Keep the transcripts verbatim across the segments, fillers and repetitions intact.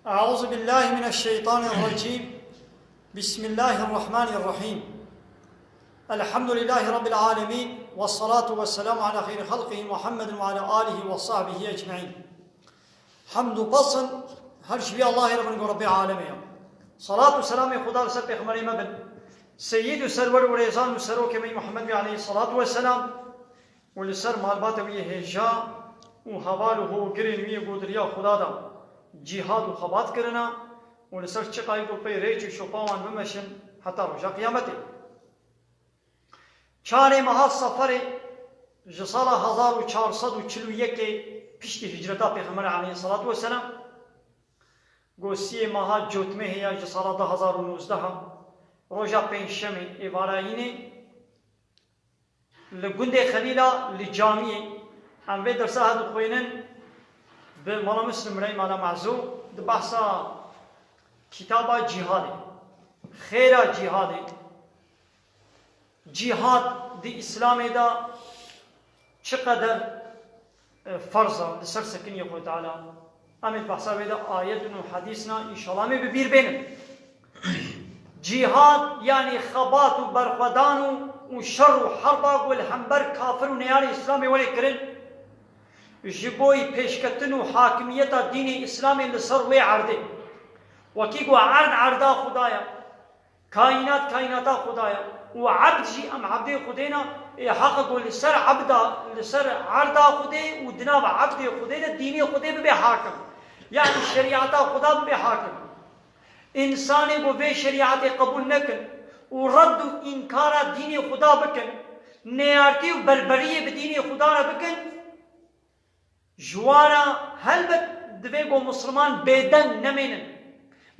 أعوذ بالله من الشيطان الرجيم. بسم الله الرحمن الرحيم. الحمد لله رب العالمين، والصلاة والسلام على خير خلقه محمد وعلى آله وصحبه أجمعين. Hemd û pesn her ji vî Allahê re bin ku Rebbê alemê ye. Salat û selamê Xuda li ser Pêxemberê me bin, Seyyid û Serwer û Rêzan û Serokê me Muhammed wî aleyhissalatu vesselam û li ser malbata wî hêja û heval û hogirên wî ku di riya Xuda de cîhad û xebat kirine û li ser çiqayî ku pey rêç û şopa wan bimeşin heta roja Qiyametê. Çarê meha Seferê ji sala hezar û çar sed û çil û yekê piştî hicreta Pêxemberê aleyhissalatu vesselam, ku siyê meha Cotmehê ya ji sala du hezar û nozdeh, roja Pêncşemê êvarayînê, li gundê Xelîla li camiyê em vê dersa he dixwînin bi Mala Muslim Rey, Mala Mezo, di behsa kitaba cîhadê, xêra cîhadê, cîhad di Îslamê de çiqeder, e, ferz e li ser sekiniyê Xwedê Teala. Em ê di behsa wê de ayet û hedîsna, înşallah, em ê bi bîr bênin. Cîhad, yanî xebat û berxwedan û, û şer û herba ku li hember kafir û neyarê Îslamê were kirin, ji bo yî pêşketin û hakimiyeta dînê Îslamê li ser wê erdê. Wekî ku erd erda Xuda ye, kaînat kaînata Xuda ye û ebd jî em ebdê Xwedê ne, ê heq e ku li ser ebda, li ser erda Xwedê û di nav ebdê Xwedê de dînê Xwedê bibe hakim. Yanî şerîeta Xuda bibe hakim. Însanê ku vê şerîetê qebûl nekin û red û înkara dînê Xuda bikin, neyartî û berberiyê bi dînê Xuda re bikin, ji wan re helbet divê ku misliman bêdeng nemênin.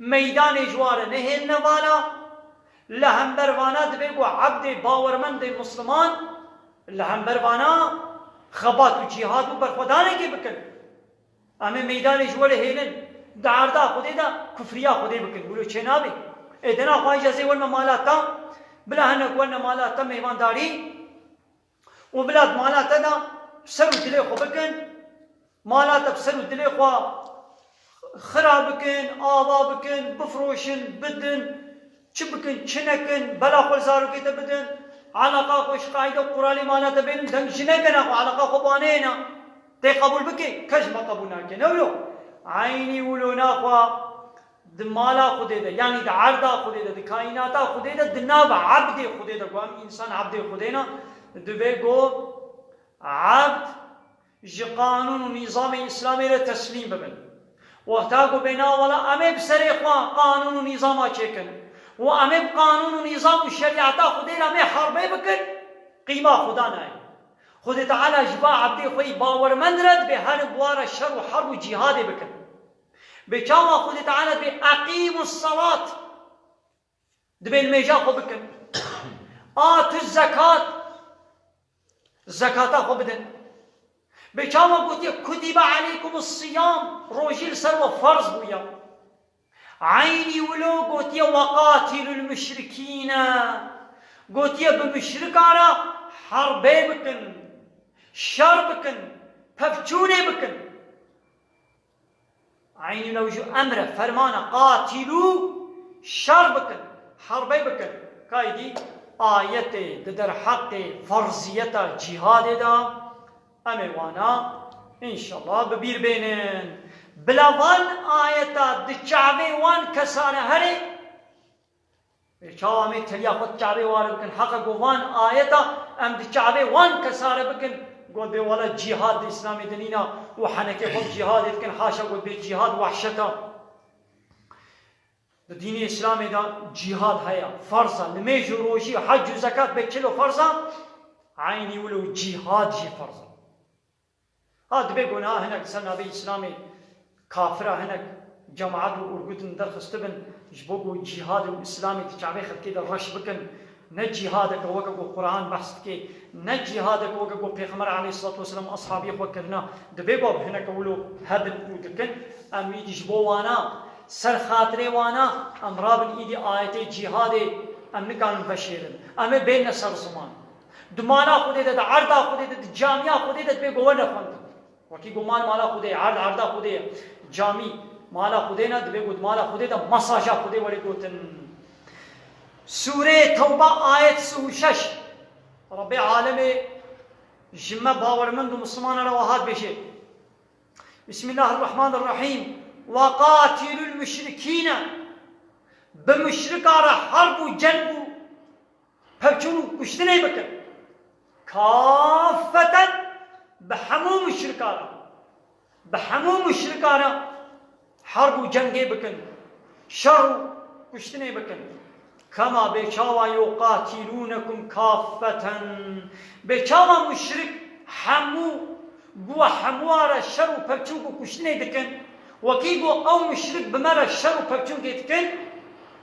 Meydanê ji wan re nehêline vala, li hember vana divê ku ebdê bawermendê misliman li hember vana xebat û cîhad û berxwedanekê bikin. Em ê meydanê ji we re hêlin, di erda Xwedê de kufriya Xwedê bikin. Wilo çênabê. Ê dena xwe îca zê werme mala te, bila hinek werine mala te mêvandarî û bila di mala te de bi ser û dilê xwe bikin, mala te bi ser û dilê xwe xira bikin, ava bikin, bifiroşin, bidin, çi bikin, çi nekin, bela xwe li zarokê te bidin, eleqa xwe ji qaîde û quralê mala te bênin, deng ji nekene xwe, eleqa xwe baneyêne. Tê qebûl bike, kes ji me qebûl nake. Ne wilo? Eynî wilo naxwe di mala Xwedê de, yanî di erda Xwedê de, di kaînata Xwedê de, di nav ebdê Xwedê de, ku em însan ebdê Xwedê ne, divê ku ebd ji qanûn û nîzamê Îslamê re teslîm bibin. Wexta ku bêna wela em ê bi serê xwe qanûn û nîzama çêkin û em ê bi qanûn û nîzam û şerîeta Xwedê re em ê herbê bikin, qîma Xuda nayê. Xwedê Teala ji ba ebdê xwe yî bawermend re dibê herin bi wan re şer û herb û cîhadê bikin. Bê çawa Xwedê Teala dibê eqîmus salat, dibê nimêja xwe bikin. Atuz zekat, zekata xwe bidin. Bê çawa gotiye kutibe aleykumus siyam, rojî li ser we ferz bûye. Eynî wilo gotiye, "Weqatilul muşrikîne." Gotiye, "Bi muşrikan re herbê bikin, şer bikin, pevçûnê bikin." Eynî wilo jî emre, fermana, "Qatilû", şer bikin, herbê bikin. Kaydî ayetê di derheqê ferziyeta cîhadê de, em ê wana, înşallah, bi bîr bênin. Bila van ayeta di çavê wan kesa re here, ê çawa em ê teliya xwe di çavê wan re bikin, heqa ku van ayeta em di çavê wan kesa re bikin, got bê wela cîhad di Îslamê de nîna û henekê xwe bi cîhadê dikin, haşa got bê cîhad wehşeta. Di dînê Îslamê de cîhad heye, ferz e. Nimêj û rojî û hec û zekat bê çilo ferz e, eynî wilo cîhad jî ferz e. Ha, dibê ku niha hinek ser navê Îslamê kafira hinek cemaet û urgutin derxistibin, ji bo ku cîhad û Îslamê di çavê xelkê de reş bikin, ne cîhadeke weke ku Quran behs dike, ne cîhadeke weke ku Pêxember aleyhissalatu vesselam ashabî xwe kirina, dibê ku hinek wilo hebin û dikin, em îdî ji bo wana, ser xatirê wana, em rabin îdî ayetê cîhadê em nikarin veşêrin. Em ê bênine ser ziman. Di mala Xwedê de, di erda Xwedê de, di camiya Xwedê de dibê ku were xwendin. Wekî ku mal mala Xwedê ye, erd erda Xwedê ye. Camî, Mala Xwedê ne, divê ku di mala Xwedê de mesaja Xwedê were gotin. Sûreyê Tewbe ayet sî û şeş. Rebbê alemê ji me bawermend û mislimana re wiha dibêje. Bismillahirrahmanirrahîm. Ve qatilul müşrikîne. Bi müşrika re herb û ceng û pevçûn û kuştinê bikin. Kaffeten, bi hemû muşrika re. Bi hemû muşrika re herb û cengê bikin. Şer û kuştinê bikin. Kema bê çawa yuqatilûnekum kaffeten. Bê çawa muşrik hemû, bi we hemûa re şer û pevçûnk û kuştinê dikin. Wekî ku ew muşrik bi me re şer û pevçûnkê dikin,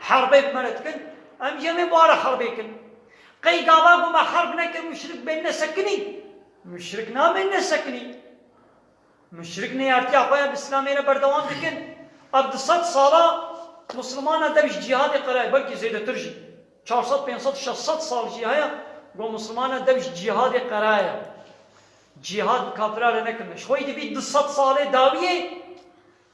herbê bi me re dikin, em jî em ê bi we re herbê kin. Qey gava ku me herb nekir muşrik bên nesekinî? Muşrik nabên nesekinî. Muşrik neyartiya xwe ya bi Îslamê re berdewam dikin. Ev du sed sala Muslimana dev ji cîhadê qeraye, belkî zêdetir jî. Çar sed, pênc sed, şeş sed sal jî heye, ku Muslimana dev ji cîhadê qeraye. Cîhad bi kafira re nekirine. Ji xwe dibî du sed salê dawiyê,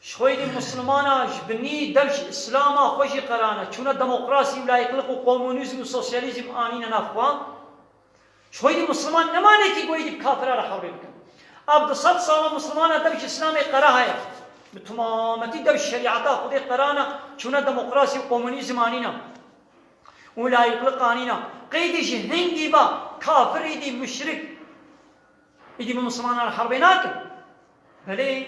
ji xwe dî Muslimana ji binî dev ji Îslama xwe jî qerane. Çûne demokrasî û layîqliq û komunîzm û sosyalîzm anîne nav xwe. Ji xwe dî Musliman nemane kî ku êdî bi kafira re herbê bikin. Ev du sed sala Muslimana dev ji Îslamê qera heye. Bi temametî dev ji şerîeta Xwedê qerane, çûne demokrasî û komunîzm anîne. Û layîqliq anîne. Qey dî ji hingî ve kafir êdî muşrik êdî bi Muslimana re herbê nakin. Belê.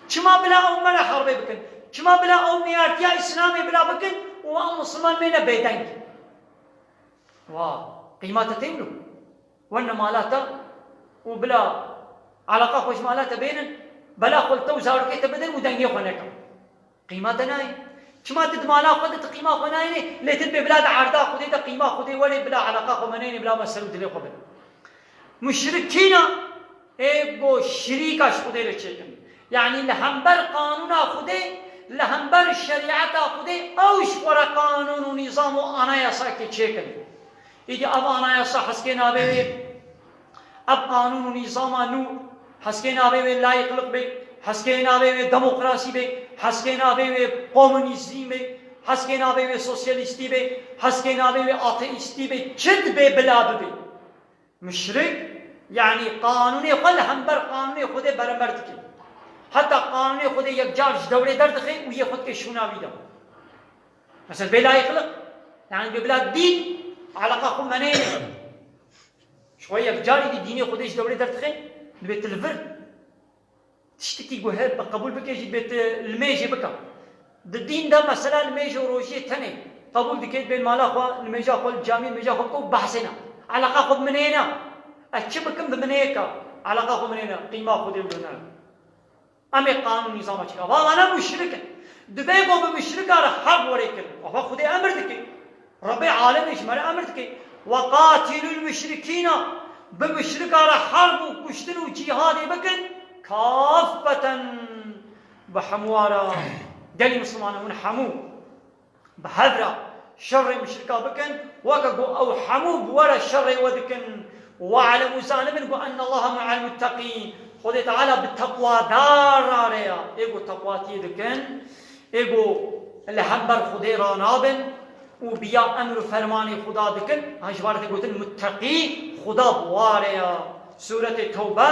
Çima bila ew me re herbê bikin? Çima bila ew neyartiya Îslamê bila bikin û ew Musliman mêne bêdeng? Wa, qîma te tê wilo? Werne mala te û bila eleqa xwe ji mala te bênin, bela xwe li te û zarokê te bidin û dengê xwe nekin. Qîma te nayê. Çima tu di mala xwe de tu qîma xwe nayênê, lê tu dibê bila di erda Xwedê de qîma Xwedê werê, bila eleqa xwe menênê, bila me ser û dilê xwe bidin. Muşrik kî ne? Ê ku şirîka ji Xwedê re çêkin. Yanî li hember qanûna Xwedê, li hember şerîeta Xwedê, ew ji xwe re qanûn û nîzam û anayasayekê çêkin. Îdî ev anayasa heskê navê wê, ev qanûn û nîzama nû heskê navê wê layîqliq bê, heskê navê wê demokrasî bê, heskê navê wê komunîzm bê, heskê navê wê sosyalîstî bê, heskê navê wê ateîstî bê, çi dibê bila bibê. Muşrik, yanî qanûnê xwe li hember qanûnê Xwedê berember dike. Heta qanûnê Xwedê yek car ji dewrê derdixe û yê xwe dike şûna wî de. Mesela bê layîqliq, yanî bê bila dîn eleqa xwe menê. Ji xwe yek car êdî dînê Xwedê ji dewrê derdixe, dibê tu li vir tiştekî ku hê bi qebûl bike jî dibê tu limêjê bike. Di dîn de mesela limêj û rojiyê tenê qebûl dike, dibê li mala xwe limêja xwe li camî limêja xwe bike û behsê ne. Eleqa xwe bi minê ne. Ez çi bikim bi minê yeka. Eleqa xwe minê ne. Qîma Xwedê wilo ne. Em ê qanûn nîzama çêka. Va vana muşrik in. Divê ku bi muşrika re herb were kirin. Ava Xwedê emir dike. Rebbê alemê ji me re emir dike. Ve qatilul muşrikîna. Bi muşrika re herb û kuştin û cîhadê bikin. Kaffeten. Bi hemûa re. Gelî Mislimanan hûn hemû bi hev re şerê muşrika bikin, weke ku ew hemû bi we re şerê we dikin. We'lemû, zanibin ku ennallaha me'al mutteqîn. Xwedê Teala bi teqwadaran re ya. Ê ku teqwatiyê dikin, ê ku li hember Xwedê ranabin û bi ya emr û fermanê Xuda dikin, ha ji wan re tê gotin mutteqî, Xuda bi wan re ya. Sûretê Tewbe,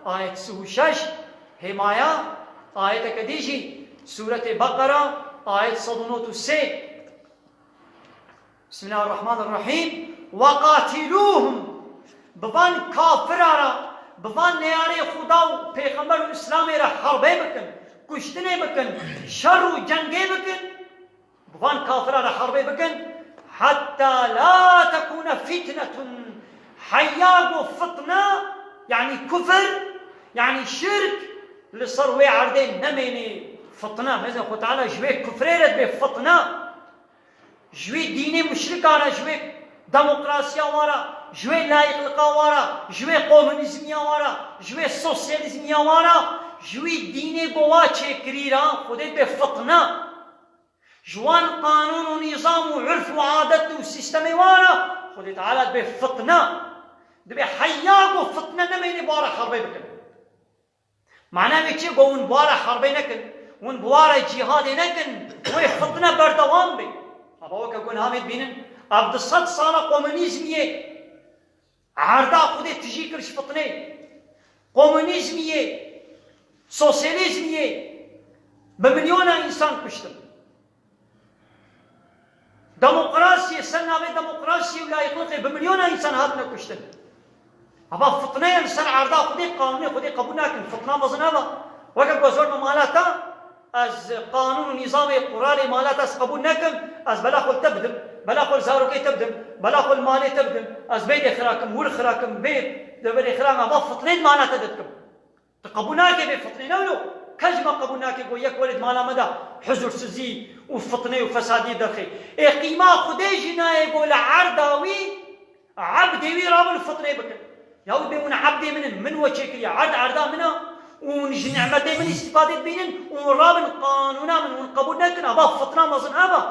ayet sî û şeş, hêmaya ayeteke dî jî, Sûretê Beqera, ayet sed û nod û sê. Bismillahirrahmanirrahîm. Ve qatilûhum. Bi van kafira re, bi van neyarê Xuda û Pêxember û Îslamê re herbê bikin, kuştinê bikin, şer û cengê bikin. Bi van kafira re herbê bikin. Hetta la tekûne fitnetun. Heya ku fitne, yanî kufir, yanî şirk, li ser wê erdê nemênê. Fitne, mezin Xwe Teala ji wê kufrê re dibê fitne. Ji wê dînê muşrika re, ji wê demokrasiya wan re, ji wê layîqliqa wan re, ji wê komunîzmiya wan re, ji wê sosyalîzmiya wan re, ji wê dînê ku wa çêkirî re, Xwedê dibê fitne. Ji wan qanûn û nîzam û urf û adet û sîstemê wan re, Xwedê Teala dibê fitne. Dibê heya ku fitne nemênê, bi wan re herbê bikin. Mana wê çi ye? Ku hûn bi wan re herbê nekin. Hûn bi wa re cîhadê nekin, wê fitne berdewam be. Haba weke ku niha me dibînin, ev du sed sala komunîzmiyê erda Xwedê tijî kir ji fitnê. Komunîzmiyê, sosyalîzmiyê bi milyona însan kuştin. Demokrasiyê, ser navê demokrasiyê û layîqlikê bi milyona însan hatine kuştin. Haba fitneyên ser erda Xwedê, qanûnê Xwedê qebûl nakin. Fitna mezin heba. Weke ku ez werme mala te, ez qanûn û nîzamê quralê mala te ez qebûl nekim, ez bela xwe li te bidim, bela xwe li zarokê te bidim, bela xwe li malê te bidim, ez bê dê xira kim, wir xira kim, bê deverê xira, haba fitnê di mala te de dikim. Tu qebûl nake vê fitnê, ne wilo? Kes ji me qebûl nake ku yek were di mala me de huzursizî û fitnê û fesadiyê derxê. Ê qîma Xwedê jî nayê ku li erda wî ebdê wî rabin fitnê bikin. Ya wî bê hûn ebdê min in, min we çêkiriye, erd erda min e û hûn ji nimetê min îstîfadê dibînin û hûn rabin qanûna min, hûn qebûl nekin, ava fitna mezin ev e.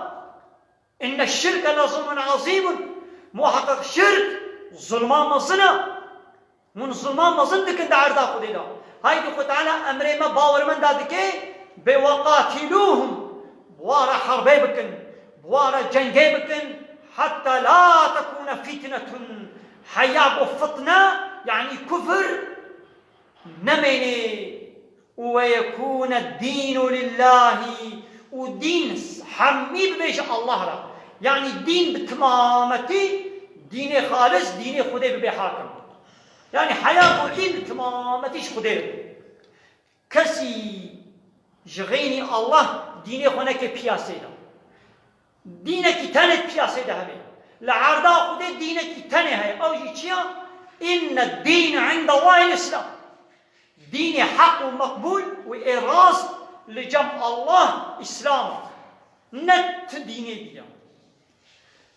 Inne şirke le zulmun azîmun. Muheqeq şirk zulma mezin e. Hûn zulma mezin dikin di erda Xwedê de. Haydî Xwe Teala emrê me bawermenda dike, bê weqatîlûhum, bi wa re herbê bikin, bi wa re cengê bikin, heta la tekûne fîtnetun, heya ku fitne, yanî kufir, nemêne. Û we yekûne dînu lillahî, û dîn hemî bibe ji Allah re. Yanî dîn bi timametî, dînê xalis, dînê Xwedê bibe hakim. Yanî heya ku dîn bi timametî ji Xwedê re. Kesî ji xeynî Allah dînê xwe neke piyasê de. Dînekî tenê di piyasê de hebe. Li erda Xwedê dînekî tenê heye. Ew jî çi ya? Inne dîne indallahil Îslam. Dînê heq û meqbûl û ê rast li cem Allah Îslam e. Ne ti dînê dî ye.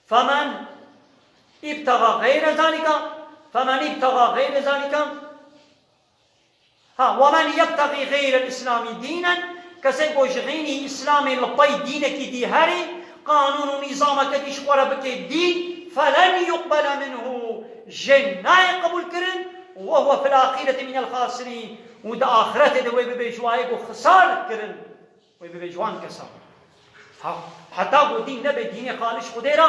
Femen îbtega xeyre zalika, femen îbtega xeyre zalika, ha, wemen yebtegî xeyrel Îslamî dînen, kesê ku ji xeynî Îslamê li pey dînekî dî herê, qanûn û nîzameke dî ji xwe re bike dîn, felen yuqbele minhu, jê nayê qebûlkirin, û we huwe fil axîretî minel xasirîn, û di axîretê de wê bibe ji wayê ku xisar kirin. Wê bibe ji wan kesan. Ha, heta ku dîn nebe dînê xalis Xwedê re,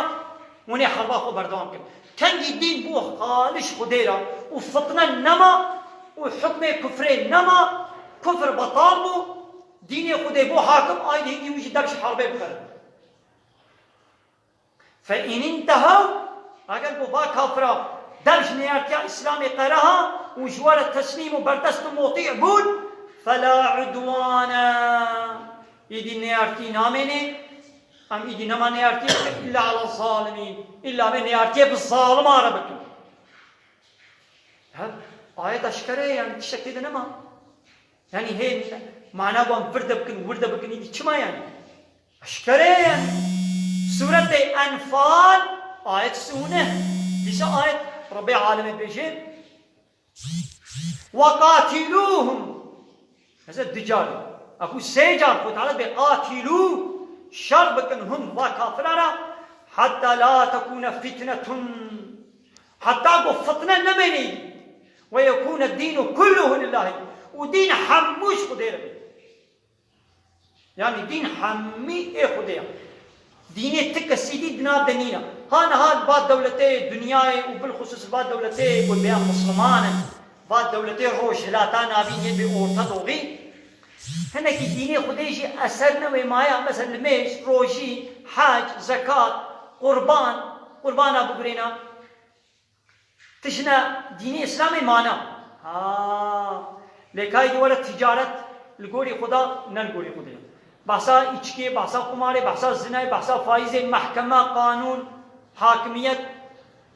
hûn ê herba xwe berdewam kin. Kengî dîn bû xalis Xwedê re û fitne nema û hukmê kufrê nema, kufr betal bû, dînê Xwedê bû hakim, aydî hingî wî jî dev ji herbê bixerin. Fe in întehew, eger ku va kafira dev ji neyartiya Îslamê qereha û ji we re teslîm û berdest û mutî bûn, fela udwane, îdî neyartî namêne, em îdî nema neyartî bikin, îlla ala zalimîn, îlla vê neyartiyê bi zalima re bikin. He, ayet eşkere ye, yanî tiştek tê de nema. Yanî hê mana wan vir de bikin, wir de bikin, îdî çima yanî? Eşkere ye. Sûretê Enfal, ayet sî û neh. Dîsa ayet Rebbê alemê dibêje, "Weqatîlûhum." Heze du car. Eku sê car Xwe Teala dibê, "Qatîlû." Şer bikin hûn va kafira re. "Heta la tekûne fîtnetun." Heta ku fitne nemêne. "Ve yekûne dînu kulluhu lillahî." Û dîn hemû ji Xwedê re be. Yanî dîn hemî ê Xwedê ye. Dînê ti kesî dî di nav de nîne. Ha niha li va dewletê dinyayê û bilxusûs li va dewletê ku bêya misliman in, va dewletê rojhilata navîn yên bê orta doğî, hinekî dînê Xwedê jî eser ne wê maye, mesela limêj, rojî, hec, zekat, qurban, qurbana bigurêne. Tijine dînê Îslamê mane. Ha. Lê kayî di were ticaret li gorî Xuda, ne li gorî Xudê. Behsa îçkê, behsa qumarê, behsa zinayê, behsa faîzê, mehkeme, qanûn, hakimiyet,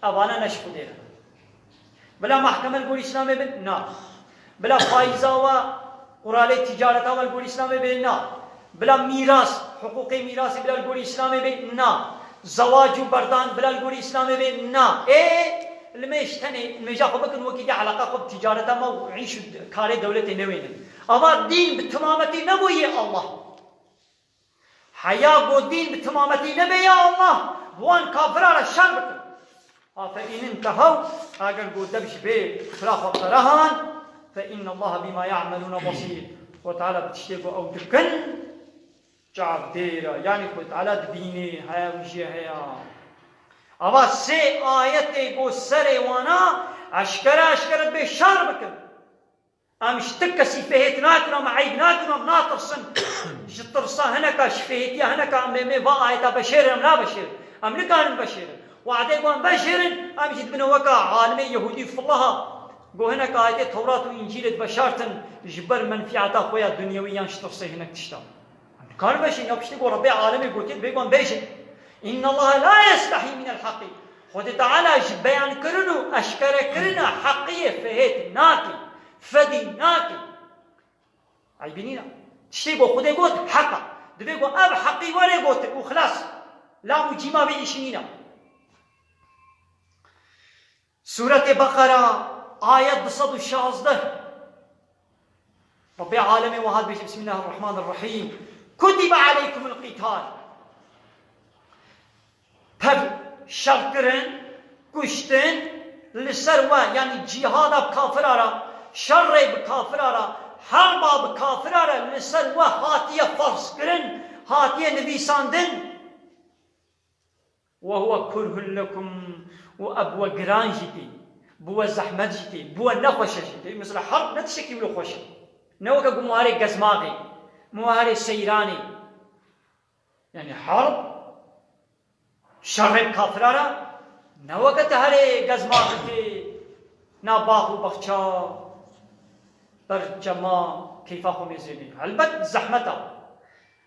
evane ne ji Xudê ne. Bila mehkeme li gorî Îslamê bin? Na. Bila faîza we, quralê ticareta we li gorî Îslamê bê? Na. Bila mîras, hiqûqê mîrasê bila li gorî Îslamê bê? Na. Zewac û berdan bila li gorî Îslamê bê? Na. Ê, limêj tenê, limêja xwe bikin wekî dî eleqa xwe bi ticareta me û îş û karê dewletê newênin. Ava dîn bi timametî nebû yê Allah. Heya ku dîn bi timametî nebe ya Allah, bi wan kafira re şer bikin. Ha, fe in intehew, eger ku dev ji bê kufra xwe qerehan, fe innallaha bima ya'melûne basîr. Xwedê Teala bi tiştê ku ew dikin, çavdêr e. Yanî Xwedê Teala dibînê, heye wî jê heye. Ava sê ayetê ku serê wana eşkere eşkere dibê şer bikin. Em ji ti kesî fihêt nakin, em eyb nakin, em natirsin. Ji tirsa hineka, ji fihêtiya hineka em bê me va ayeta beşêrin, em nabeşêrin. Em nikarin beşêrin. Wadê ku em beşêrin, em jî dibine weka alimê Yehûdî û Fillaha. Go hineka ayetê Tewrat û Încîlê dibeşartin, ji ber menfîeta xwe ya dunyewî yan ji tirsê hinek tiştan. Em nikarin beşêrin, ya piştî ku Rebbê alemê gotiye, dibê ku em bêjin. Inna Allaha la yestehî minel heqî. Xwedê Teala ji beyankirin û eşkerekirina heqiyê fihêt nake, fedî nake. Eybî nîne. Tiştê ku Xwedê got, heq e. Dibê ku ev heqî were gotin û xilas. Lam û cîma vê îşî nîne. Sûretê Beqera, ayet du sed û şazdeh. Rebbê alemê wiha dibêje, Bismillahirrahmanirrahîm. Kutibe aleykumul qîtal. Tev şerkirin, kuştin li ser we, yanî cîhada bi kafira re, şerê bi kafira re, herba bi kafira re li ser we hatiye ferzkirin, hatiye nivîsandin. Ve huve kurhun lekum, û ev bi we giran jî tê, bi we zehmet jî tê, bi we nexweş e jî tê. Mesela herb ne tiştekî wilo xweş e. Ne weke ku muharê gezmaxê, muharê seyranê. Yanî herb, şerê bi kafira re, ne weke tu herê gezmaxê tê na bax û baxça, ber çema, keyfa xwe mêzênî. Helbet zehmet e.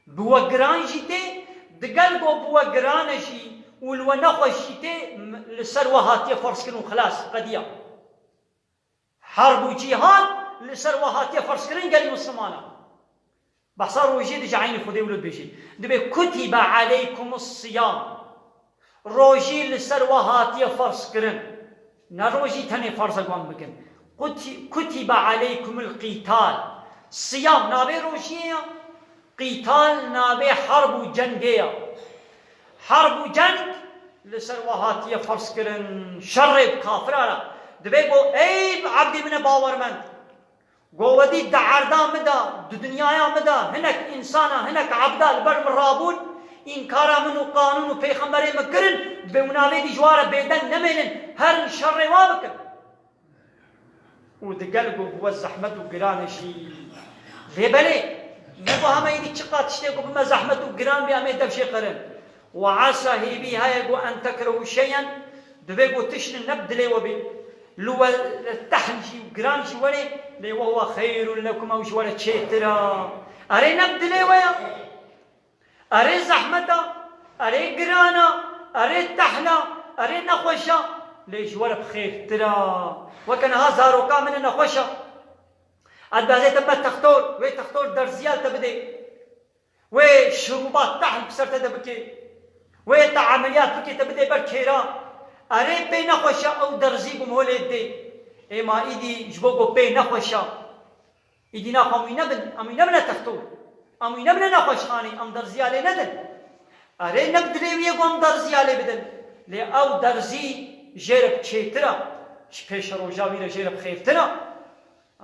Bi we giran jî tê, digel ku bi we giran e jî û li we nexweş jî tê, m-, li ser we hatiye ferzkirin û xilas, qediya. Herb û cîhad li ser we hatiye ferzkirin gelî Mislimana. Behsa rojê dije eynî Xwedê wilo dibêje. Dibê kutibe aleykumus siyam. Rojî li ser we hatiye ferzkirin. Ne rojî tenê ferz e ku em bikin. Kuti-, kutibe aleykumul qîtal. Siyam navê rojiyê ye. Qîtal navê herb û cengê ye. Herb û ceng li ser we hatiye ferzkirin. Şerê bi kafira re. Dibê ku ey ebdê min e bawermend. Go wedî di erda min de, di dinyaya min de hinek însana, hinek ebda li ber min rabûn, înkara min û qanûn û pêxemberê min kirin, dibê û navê dî ji wa re bêdeng nemênin, herin şerê wa bikin. Û digel ku bi we zehmet û giran e jî. Lê belê, ne ku hema êdî çiqa tiştê ku bi me zehmet û giran bê, em ê dev jê qirin. Ve asa hêvî heye ku en tekrehu şeyen, divê ku tiştin ne bi dilê we bê. Li we tehl jî û giran jî were, lê we huwe xeyrun lekum, ew ji we re çêtir e. Erê ne bi dilê we ye. Erê zehmet e, erê giran e, erê tehl e, erê nexweş e, lê ji we re bi xêrtir e. Weke niha zaroka min e nexweş e. Ez dibêjim te bime textor, wê textor derziya li te bidê. Wê şirûba tehl bi ser te de bike. Wê te emeliyat bike, te bide ber kêra. Erê pê nexweş e, ew derzî ku min holê didê. Ê ma îdî ji bo ku pê nexweş e. Îdî naxwe em wî nebin, em wî nebine textor. Em wî nebine nexweşxanê, em derziya lê nedin. Erê ne bi dilê wî ye ku em derziya lê bidin. Lê ew derzî jê re bi çêtir e. Ji pêşeroja wî re jê re bi xêrtir e.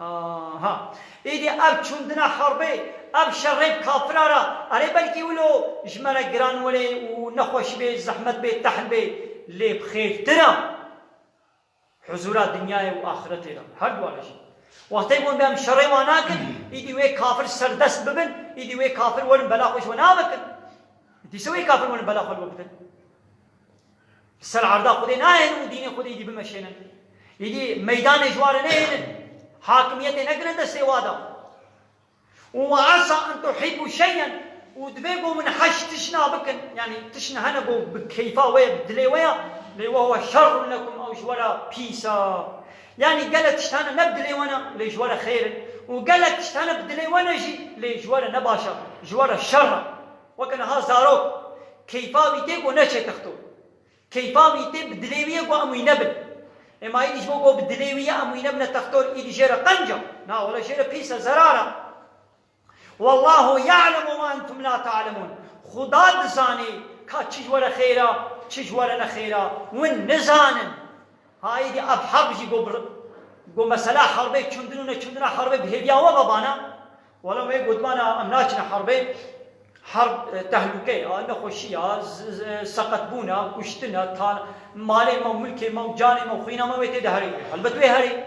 Aha. Êdî ev çûndina herbê, ev şerê bi kafira re, erê belkî wilo ji me re giran were û nexweş bê, zehmet bê, tehl bê, lê bi xêrtir e. Huzura dinyayê û axiretê re, her dua re jî. Wextê ku em şerê wan nakin, êdî wê kafir serdest bibin, êdî wê kafir werin bela xwe ji we nabikin. Dîsa wê kafir werin bela xwe li we bidin. Li ser erda Xwedê nayên û dînê Xwedê êdî bimeşênin. Êdî meydanê ji wa re neyênin. Hakimiyetê negirin destê wa de. Û ve asa en tuhîbû şeyen, û divê ku min hej tişna bikin. Yanî tişna hene ku bi keyfa we ye, bi dilê we ye, lê ve huve şerrun lekum, ew ji we re pîs e. Yanî gelek tişt hene ne bi dilê we ne, lê ji we re xêr in. Û gelek tişt hene bi dilê we ne jî, lê ji we re ne baş e, ji we re şer e. Weke niha zarok, keyfa wî tê ku neçe texto. Keyfa wî tê bi dilê wî ye ku em wî nebin. Ema îdî ji bo ku bi dilê wî ye em wî nebine textor, îdî jê re qenc e. Na wele jê re pîs e, zerar e. Wallahu ya'lemu ma entum la ta'lemun. Xuda dizanê ka çi ji we re xêr e, çi ji we re ne xêr e. Win nizanin. Ha, êdî ev herb jî got, got mesela herbê çundin û neçundina herbê bi hêviya we ve bana. Wela wê gotibana em naçine herbê, herb, e, tehlûke ya, nexweşî ya, z-, z-, seqetbûn e, kuştin e, ta-, malê me û milkê me û canê me û xwîna me wê tê de herê. Helbet wê herê.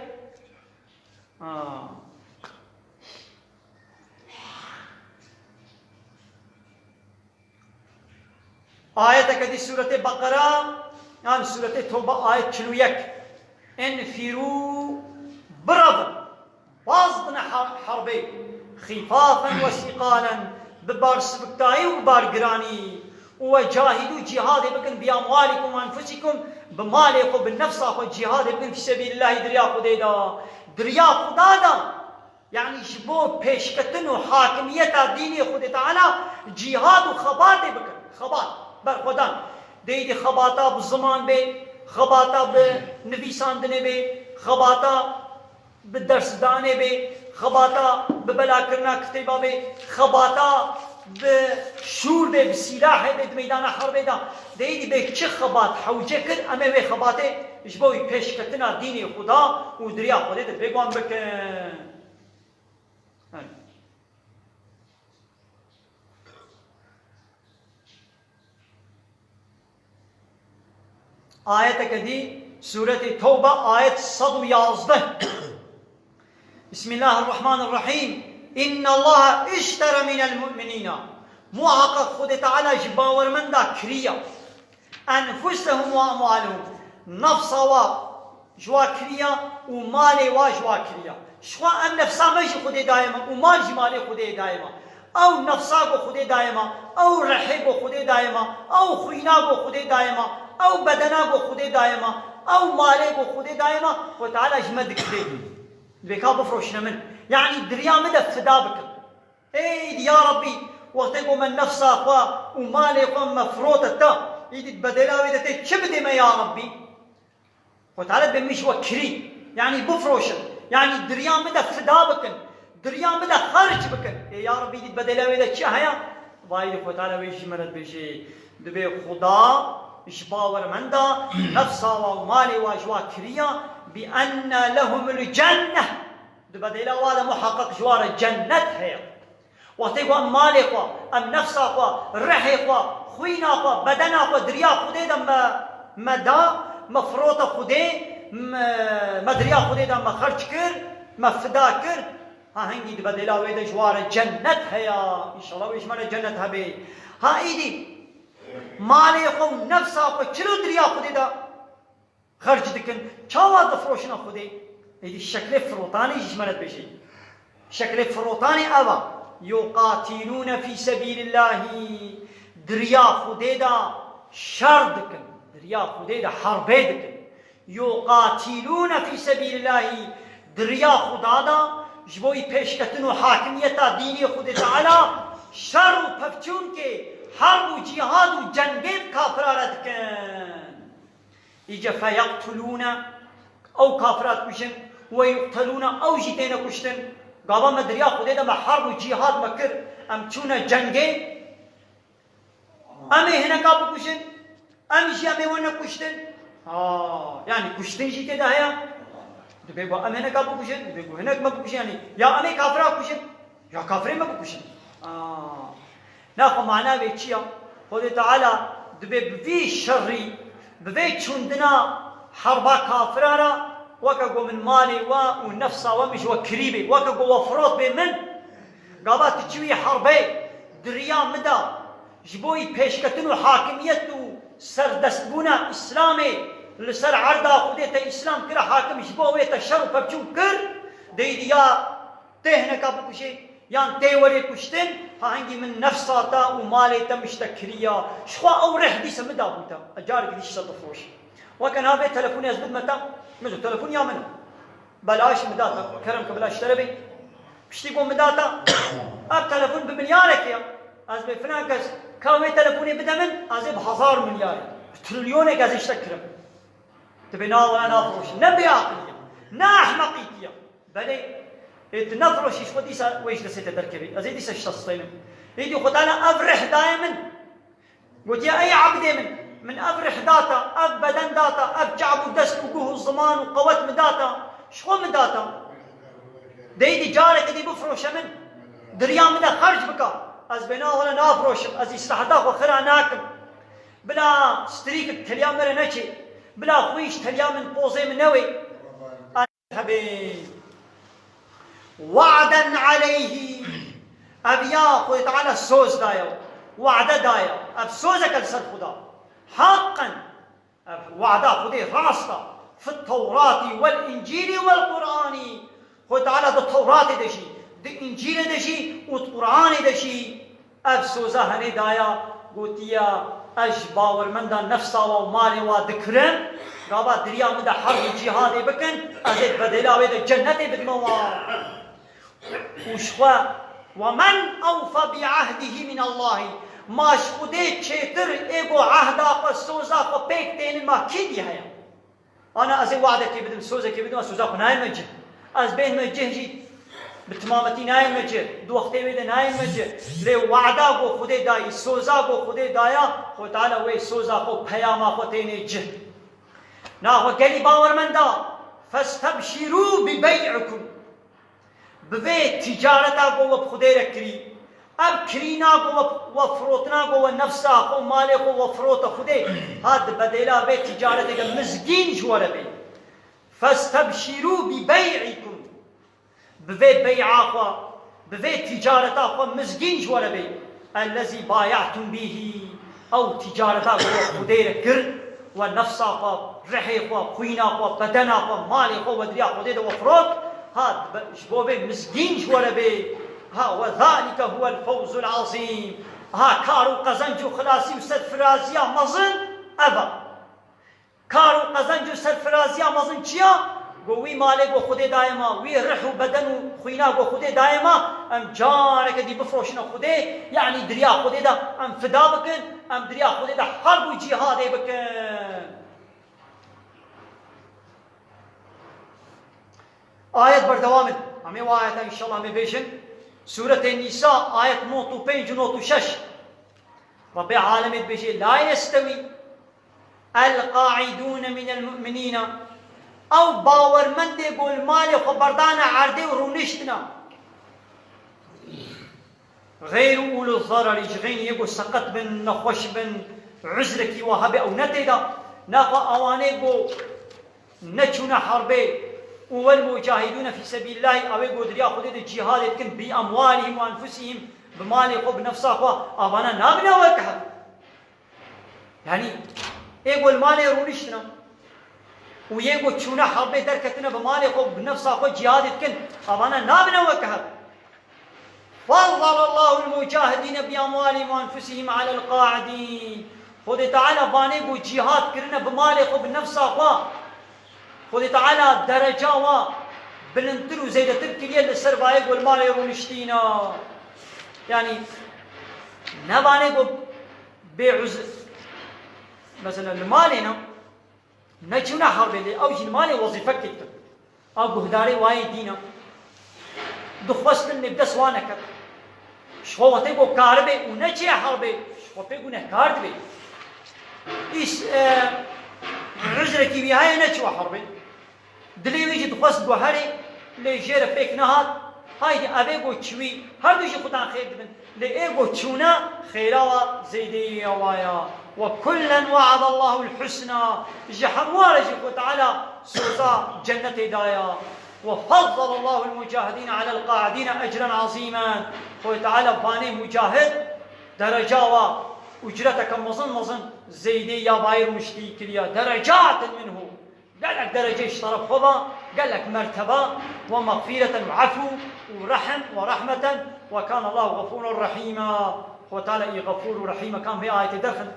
Ha. Ayeteke dî Sûretê Beqera, yan Sûretê Tewbe ayet çil û yek. Enfîrû, birevin, baz bine her-, herbê, xîfafen we sîqalen, bi barsiviktayî û bi bargiranî, û we cahîdû, cîhadê bikin, bi amwalikum we enfusikum, bi malê xwe, bi nefsa xwe cîhadê bikin, fî sebîlillahî, di riya Xwedê de, di riya Xuda de. Yanî ji bo pêşketin û hakimiyeta dînê Xwedê Teala cîhad û xebatê bikin. Xebat, berxwedan. Dê êdî xebata bi ziman bê, xebata bi nivîsandinê bê, xebata bi dersdanê bê, xebata bi belakirina kitêba bê, xebata bi şûr bê, bi sîlahê bê, di meydana herbê de. Dê êdî bê çi xebat hewce kir, em ê wê xebatê ji bo wî pêşketina dînê Xuda û di riya Xwedê de bê guan bikin. Ayeteke dî, Sûretê Tewbe, ayet sed û yazdeh. Bismillahirrahmanirrahîm. Înnallaha iştera minel mu'minîna. Muhaqqaq Xwedê Teala ji bawermenda kiriya. Enfusehum ve amwalehum. Nefsa wa ji wa kiriya û malê wa ji wa kiriya. Ji xwe em nefsa me jî Xwedê daye me û mal jî malê Xwedê daye me. Ew nefsa ku Xwedê daye me, ew rihê ku Xwedê daye me, ew xwîna ku Xwedê daye me, ew bedena ku Xwedê daye me, ew malê ku Xwedê daye me, Xwedê Teala ji me dikire. Divê ka bifroşine min. Yanî di riya min de fida bikin. Ey ya Rebbî, wextê ku me nefsa xwe û malê xwe me firote te, îdî di bedêla wê de tê çi bidê me ya Rebbî? Xwe Teala dibê min ji we kirî. Yanî bifroşin. Yanî di riya min de fida bikin. Di riya min de xerc bikin. Ê ya Rebbî, îdî di bedêla wê de çi heye? Vayî, Xwe Teala wê ji me re dibêjê. Dibê Xuda ji bawermenda nefsa wa û malê wa ji wa kiriya, bi enne lehumul cenneh. Di bedêla wa de muheqeq ji wa re cennet heye. Wextê ku em malê xwe, em nefsa xwe, rihê xwe, xwîna xwe, bedena xwe di riya Xwedê de me, me da, me firote Xwedê, me, me di riya Xwedê de me xerc kir, me fida kir, ha hingî di bedêla wê de ji wa re cennet heye. Înşallah wê ji me re cennet hebe. Ha îdî malê xwe û nefsa xwe çilo di riya Xwedê de xerc dikin. Çawa difiroşine Xwedê? Êdî şeklê firotanê jî ji me re dibêje. Şeklê firotanê ev e. Yuqatilûne fî sebîlillahî. Di riya Xwedê de şer dikin. Di riya Xwedê de herbê dikin. Yuqatilûne fî sebîlillahî. Di riya Xuda de ji bo wî pêşketin û hakimiyeta dînê Xwedê Teala şer û pevçûnkê herb û cîhad û cengê bi kafira re dikin. Îca feyeqtulûne, ew kafira dikujin, we yuqtelûne, ew jî têne kuştin. Gava me di riya Xwedê de me herb û cîhad me kir, em çûne cengê, em ê hineka bikujin, em jî em ê wene kuştin. Ha, yanî kuştin jî tê de heye. Dibê ku em hineka bikujin, dibê ku hinek me bikujin, yanî ya em ê kafira bikujin, ya kafirê me bikujin. Aa, naxwe mana vê çi ya? Xwedê Teala dibê bi vî şerî, bi vê çûndina herba kafira re, weke ku min malê we û nefsa we min ji we kirî bê, weke ku we firot bê min, gava tu çi wî herbê di riya min de, ji bo wî pêşketin û hakimiyet û serdestbûna Îslamê li ser erda Xwedê te Îslam kire hakim, ji bo wê te şer û pevçûn kir, dê êdî ya tê hineka bikujê, yan tê werê kuştin, ha hingî min nefsa te û malê te min ji te kiriya. Ji xwe ew rih dîse min dabû te. Carek dî ji te difiroşî. Weke niha vê telefonê ez bidime te, min ji telefon ya min e. Belaş min da te. Kerem ke bila ji te re bê. Piştî ku min da te, ev telefon bi milyarekê ya. Ez bê filan kes ka wê telefonê bide min, ez ê bi hezar milyarê, bi trilyonek ez ê ji te kirim. Tu bê na were nafiroşî. Ne bêaqilî ya. Ne ehmeqîtî ya. Belê, ê tu nefiroşî ji xwe dîsa wê ji destê te derkevî. Ez ê dîsa ji te steynim. Êdî Xwedana ev rih daye min. Gotiye, ey ebdê min, min ev rih data, ev beden data, ev çav û dest û guh û ziman û qewet min data, ji xwe min data. Dê êdî careke dî bifiroşe min. Di riya min de xerc bika. Ez bêhna wele nafroşim. Ez îstiraheta xwe xira nakim. Bila strîk teliya me re neçê. Bila xwîş teliya min pozê min newê. Hebê. Wa'den aleyhî. Ev ya Xwedê Teala soz daye. Wa'de daye. Ev sozeke li ser Xuda. Haqqen. Ev wada Xwedê rast e. Fit Tewratî wel Încîlî wel Qur'anî. Xwedê Teala di Tewratê de jî, di Încîlê de jî û di Qur'anê de jî ev soza henê daya, gotiya, ez ji bawermenda nefsa wa û malê wa dikirim, gava di riya min de herb û cîhadê bikin, ez ê bedêla wê de cennetê bidime wa. Û ji xwe, "Ve men ewfe bi ehdihî min Allahî." Ma ji Xwedê çêtir ê ku ehda xwe, soza xwe pêk tênin, ma kî dî heye? Ana ez ê wadekê bidim, sozekê bidim, ez soza xwe nayême cih. Ez bêhme cih jî bi timametî nayême cih. Di wextê wê de nayême cih. Lê wada ku Xwedê dayî, soza ku Xwedê daya, Xwedê Teala wê soza xwe, peyama xwe tênê cih. Na xwe gelî bawermenda, "Festebşîrû bi bey'ikum." Bi vê ticareta ku we bi Xwedê re kirî, ev kirîna ku we, we firotina ku we nefsa xwe û malê xwe we firote Xwedê, ha di bedêla vê ticaretê de mizgîn ji we re bê. Festebşîrû bi bey'ikum. Bi vê bey'a xwe, bi vê ticareta xwe mizgîn ji we re bê. Ellezî baya'tum bîhî. Ew ticareta ku we Xwedê re kir, we nefsa xwe, rihê xwe, xwîna xwe, bedena xwe, malê xwe we di riya Xwedê de we firot, ha, be-, ji bo vê mizgîn ji we re bê. Ha, we zalike huwel fewzul azîm. Ha, kar û qezenc û xilasî û serfiraziya mezin ev e. Kar û qezenc û serfiraziya mezin çi ya? Go wî malê go Xwedê daye me, wî rih û beden û xwîna go Xwedê daye me, em careke dî bifroşine Xwedê, yanî di riya Xwedê de em fida bikin, em di riya Xwedê de herb û cîhadê bikin. Ayet berdewam in. Em ê wi ayeta înşallah em ê bêjin. Sûretê Nîsa, ayet nod û pênc û nod û şeş. Rabbê alemê dibêje, "La yestewî el-qa'idûne minel mu'minîne." Ew bawermendê ku li malê xwe berdane erdê û rûniştine. Xeyrû ulû zararî, ji xeynî yê ku seqet bin, nexweş bin, uzrekî wa hebe ew ne tê de. Naxwe ewanê ku neçûne herbê û wel mucahidûne fî sebîlillahî, ew ê ku di riya Xwedê de cîhadê dikin, bi emwalihim û enfusihim, bi malê xwe, bi nefsa xwe, avana nabine wek hev. Yanî, ê ku li malê rûniştine û yê ku çûne herbê derketine bi malê xwe, bi nefsa xwe cîhadê dikin, avana nabine wek hev. Fazzalallahu al-mucahidine bi amwalihim ve enfusihim alel qa'idin. Xwedê Teala vanê ku cîhad kirine bi malê xwe, bi nefsa xwe, Xwedê Teala dereca wa bilindtir û zêdetir kiriye li ser vayê ku li malê rûniştîna. Yanî, ne vanê ku bê uz-, mesela li malê ne, neçûne herbê lê ew jî li malê wezîfek dikin. A guhdarê wayê dîn e. Dixwestin lê bi dest wan neket. Ji xwe wextê ku karibê û neçiye herbê, ji xwe pê gunehkar dibê. Îş, e, uzrekî wî heye neçiwe herbê. Dilê wî jî dixwest guherê, lê jê re pêk nehat. Haydî evê ku çûyî, her du jî xudan xêr dibin. Lê ê ku çûne xêra wa zêdeyî ya wa ya. Ve kullen we'adallahul husna. Ji hemû re jî Xwe Teala soza cennetê daya. Ve fazzalallahu al-mucahidîne alel qa'idîne ecren azîmen. Xwe Teala vanê mucahid dereca wa ucreteke mezin mezin zêdeyî ya vayê rûniştî kiriye. Derecatin minhu. Gelek dereceyê ji teref xwe ve, gelek merteba, ve mexfîreten û efû û rehm ve rehmeten ve kâne Allahu xefûren rehîma. Xwe Teala î xefûr û rehîm e. Kam vê ayetê derxin,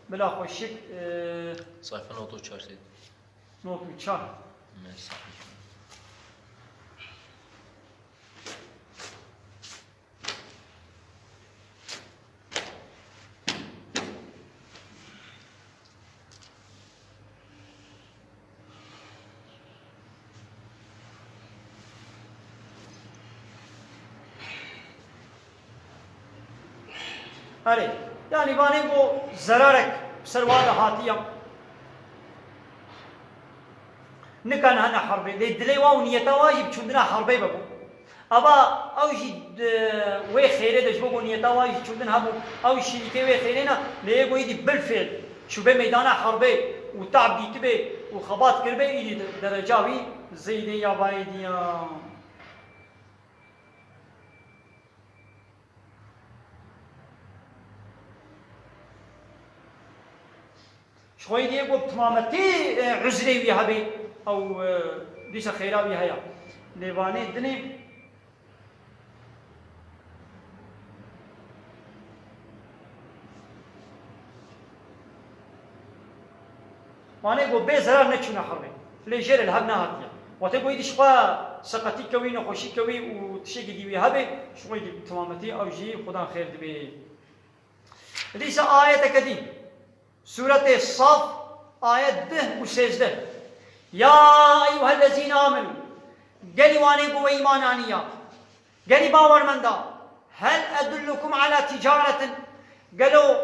bila xweşik, e, Sayfa nod û çar tê. Nod û çar. Me sahîf. Erê, yanî vanê ku zerarek ser wan re hatiye. Nikane hene herbê, lê dilê wa û niyeta wa jî bi çûndina herbê vebû. Ava ew jî di wê xêrê de ji bo ku niyeta wa jî çûdin hebû, ew jî şirîkê wê xêrê ne, lê yê ku êdî bilfêl çûbe meydana herbê û tab dîtibe û xebat kiribe, êdî dereca wî zêde ya va êdî ya. Ji xwe yê ku bi timametî, e, uzrê wî hebe, ew, e, dîsa xêra wî heye. Lê vanê dinê, vanê ku bê zerar neçûne herbê. Lê jê re li hev nehatiye. Wextê ku êdî ji xwe seqetî kewî, nexweşî kewî û tiştekî dî wî hebe, ji xwe yê bi timametî ew jî Xudan xêr dibe. Dîsa ayeteke dî. Sûretê Saf, ayet deh û sêzdeh. Ya eyyuhellezîne amenû. Gelî wanê ku we îman aniya. Gelî bawermenda. Hel edullukum ala ticaretin. Gelo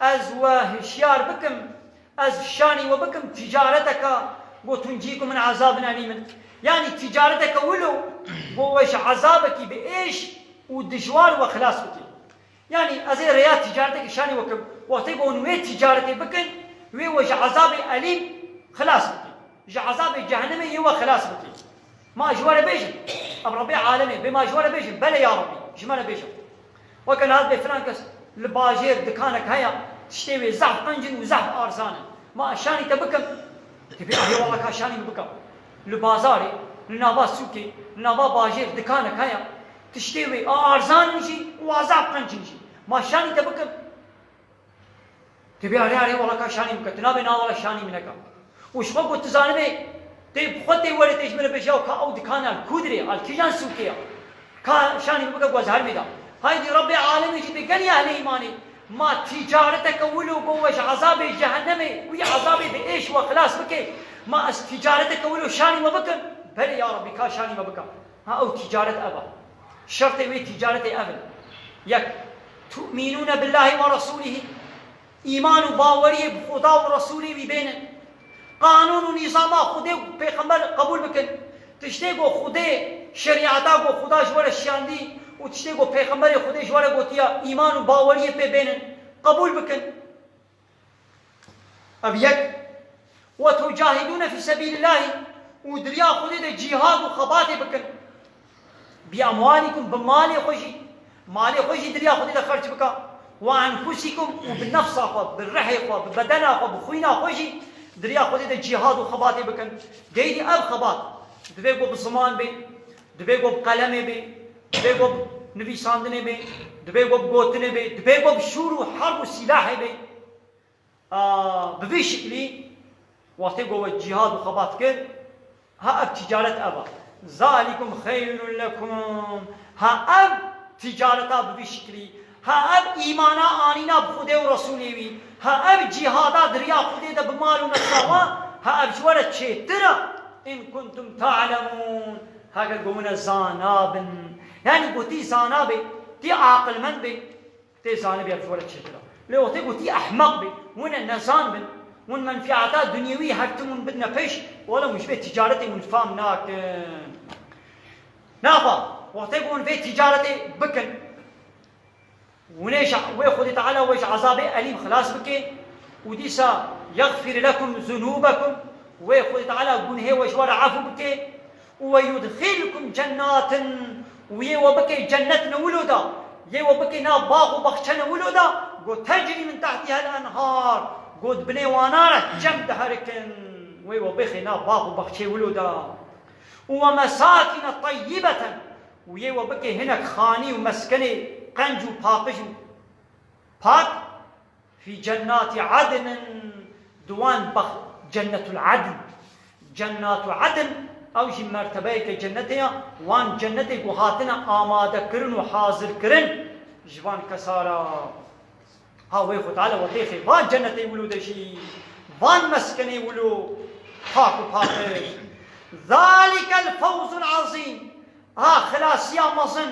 ez we hişyar bikim, ez şanî we bikim ticareteka ku tunjîkum min azabin elîmin. Yanî ticareteke wilo ku we ji ezabekî bi êş û dijwar we xilas bike. Yanî ez ê rêya ticaretekî şanî we kim. Wextê ku hûn wê ticaretê bikin, wê we ji ezabê elîm xilas bike. Ji ezabê cehennemê yê we xilas bike. Ma ji we re bêjin, ev Rebbê alemê, bê ma ji we re bêjin, belê ya Rebbî, ji me re bêjin. Weke niha bê filan kes li bajêr dikanek heye, tiştê wê zehf qenc in û zehf arzan in. Ma ez şanî te bikim, dibê erê wela ka şanî min bike. Li bazarê, li nava sûkê, li nava bajêr dikanek heye, tiştê wê a arzan in jî û a zehf qenc in jî. Ma şanî te bikim. Dibê erê erê wela ka şanî min bike. Tu nabê na wela şanî min neke. Û ji xwe ku tu zanibê, tê bi xwe tê were tê ji min re bêje, ew ka ew dikana li ku dirê, a li kîjan sûkê ya? Ka şanî min bike ku ez herimê de. Haydî Rebbê alemê jî bê gelî ehlê îmanê. Ma tîcareteke wilo ku we ji ezabê cehennemê, wî ezabê bi êş we xilas bike. Ma ez tîcareteke wilo şanî we bikim? Belê ya Rebbî, ka şanî me bike. Ha, ew tîcaret ev e. Şertê wê tîcaretê ev in. Yek, tu'mînûne billâhi we resûlihî. Îman û baweriyê bi Xuda û Resûlê wî bênin. Qanûn û nîzama Xwedê û Pêxember qebûl bikin. Tiştê ku Xwedê, şerîeta ku Xuda ji we re şiyandî û tiştê ku Pêxemberê Xwedê ji we re gotiye, îman û baweriyê pê bênin. Qebûl bikin. Ev yek. Ve tucahidûne fî sebîlillahî, û di riya Xwedê de cîhad û xebatê bikin. Bi emwalikum, bi malê xwe jî, malê xwe jî di riya Xwedê de xerc bika. Ve enfusikum, û bi nefsa xwe, bi rihê xwe, bi bedena xwe, bi xwîna xwe jî di riya Xwedê de cîhad û xebatê bikin. Geydî ev xebat divê ku bi ziman bê, divê ku bi qelemê bê, divê ku bi nivîsandinê bê, divê ku bi gotinê bê, divê ku bi şûr û herb û sîlahê bê. A, bi vî şiklî, wextê ku we cîhad û xebat kir, ha ev tîcaret ev e. Zalikum xeyrun lekum. Ha ev tîcareta bi vî şiklî, ha ev îmana anîna bi Xwedê û Resûlê wî, ha ev cîhada di riya Xwedê de bi mal û nefsa we, ha ev ji we re çêtir e. In kuntum ta'lemûn. Heger ku hûn e zana bin. Yanî ku tî zana bê, tî aqilmend bê, tê zanibî ev ji we re çêtir e. Lê wextê ku tî ehmeq bî, hûn e nezan bin, hûn menfîata dunyewî her tim hûn bidine pêş, wele hûn ji vê tîcaretê hûn fam nakin. Naxa, wextê ku hûn vê tîcaretê bikin, hûn ê ji wê Xwedê Teala we ji ezabê elîm xilas bike û dîsa yexfir lekum zunûbekum, wê Xwedê Teala gunhê we ji we re efû bike. Û ve yudxilkum cennatin, û yê we bike cennet ne wilo da, yê we bike na bax û baxçe ne wilo da, go tecrî min tehtîhel enhar, go di binê wana re cem diherikin, wê we bixê na bax û baxçê wilo da. Û ve mesakine teyyibeten, û yê we bike hinek xanî û meskenê qenc û paqij û pak, Fî cennatî adnin, di wan bex-, cennetul adn. Cennatu adn, ew jî mertebeyeke cennetê ya, wan cennetê ku hatine amadekirin û hazirkirin ji van kesa re. Ha wê Xwe Teala we têxê van cennetê wilo de jî, van meskenê wilo pak û paqij. Zalikel fewzul azîm. Ha xilasiya mezin,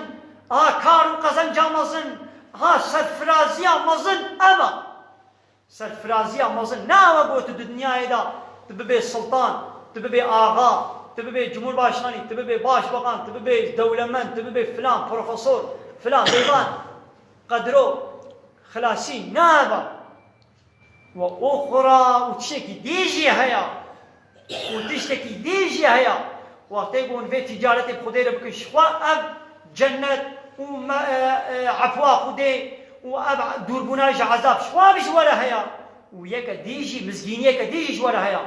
ha kar û qezenca mezin, ha serfiraziya mezin ev e. Serfiraziya mezin ne ew e ku tu di dinyayê de tu bibê siltan, tu bibê axa, tu bibê cumhurbaşkanî, tu bibê başbakan, tu bibê dewlemend, tu bibê filan, profesor, filan, bêvan, qedro, xilasî, naba. Ve uxra, û tiştekî dî jî heye. Û tiştekî dî jî heye. Wextê ku hûn vê tîcaretê bi Xwedê re bikin, ji xwe ev cennet û me-, e, e, efwa Xwedê û ev dûrbûna ji ezab ji xwe bi ji we re heye. Û yeke dî jî, mizgîniyeke dî jî ji we re heye.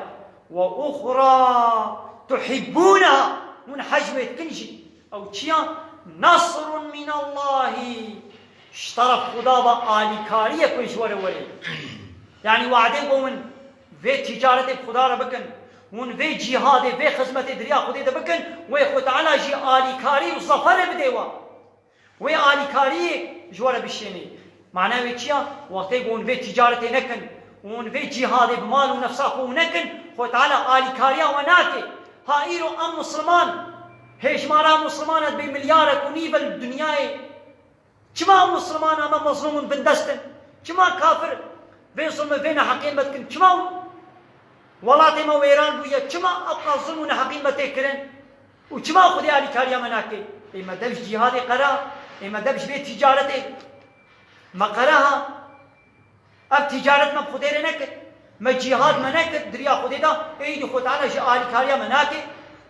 Ve uxra tuhibbûneha, hûn hej wê dikin jî. Ew çi ya? Nasrun minallahî. Ji teref Xuda ve alîkariyek wê ji we re werê. Yanî wadê ku hûn vê tîcaretê bi Xuda re bikin, hûn vê cîhadê, vê xizmetê di riya Xwedê de bikin, wê Xwe Teala jî alîkarî û zaferê bidê we. Wê alîkariyê ji we re bişênê. Mana wê çi ya? Wextê ku hûn vê tîcaretê nekin, hûn vê cîhadê bi mal û nefsa xwe nekin, Xwe Teala alîkariya we nake. Ha îro em Misliman, hêjmara Misliman e dibê milyarek û nîv e li dinyayê. Çima em Misliman em mezlûm in, bindest in? Çima kafir vê zulmê, vê neheqiyê me dikin? Çima welatê me wêran bûye? Çima ewqas zulm û neheqî me tê kirin? Û çima Xwedê alîkariya me nake? Ê me dev ji cîhadê qera, ê me dev ji vê tîcaretê me qera ha. Ev tîcaret me bi Xwedê re nekir. Me cîhad me nekir, di riya Xwedê de, êdî Xwe Teala ji alîkariya me nake.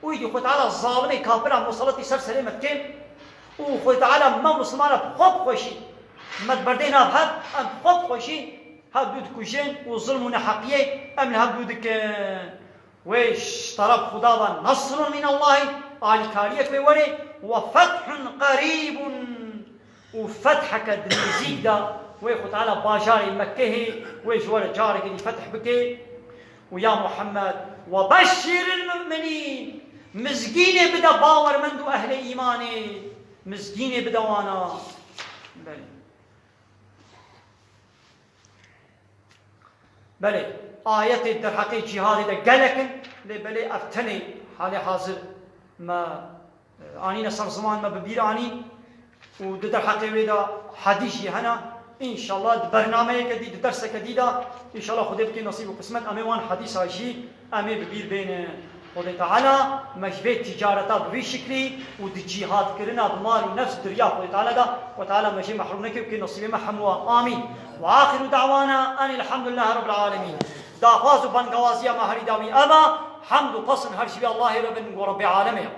Û êdî Xwe Teala zalimê kafira museletî ser serê me dike. Û Xwe Teala me Mislimana bi xwe bi xweşî, me di berdê nav hev, em bi xwe bi xweşî hev du dikujin û zilm û neheqiyê em li hev du dikin. Wê ji teref Xuda ve nasrun minallahî, alîkariyek wê werê, we fethun qerîbun, û fetheke di nêzîk de wê Xwe Teala bajarê Mekkehê wê ji we re carekê dî feth bike. Û ya Muhammed, we beşşiril mu'minîn, mizgînê bide bawermend û ehlê îmanê, mizgînê bide wana. Belê. Belê, ayetê derheqê cîhadê de gelek in, lê belê ev tenê halê hazir me, e, anîne ser ziman me, bi bîr anîn û di derheqê wê de hedîs jî hene. Înşallah di bernameyeke dî, di derseke dî de, înşallah Xwedê bike nesîb û qismet, em ê wan hedîsa jî em ê bi bîr bênin. Xwedê Teala me ji vê tîcareta bi vî şiklî û di cîhadkirina bi mal û nefs di riya Xwedê Teala de, Xwedê Teala me jê mehrûm neke û bike nesîbê me hemû. Amîn. Ve axiru da'wana enil hamdulillah rabbil alemîn. Daxwaz û bangawaziya me herî dawî ev e, hemd û pesn her ji vî Allahê re bin, ku Rebbê alemê ye.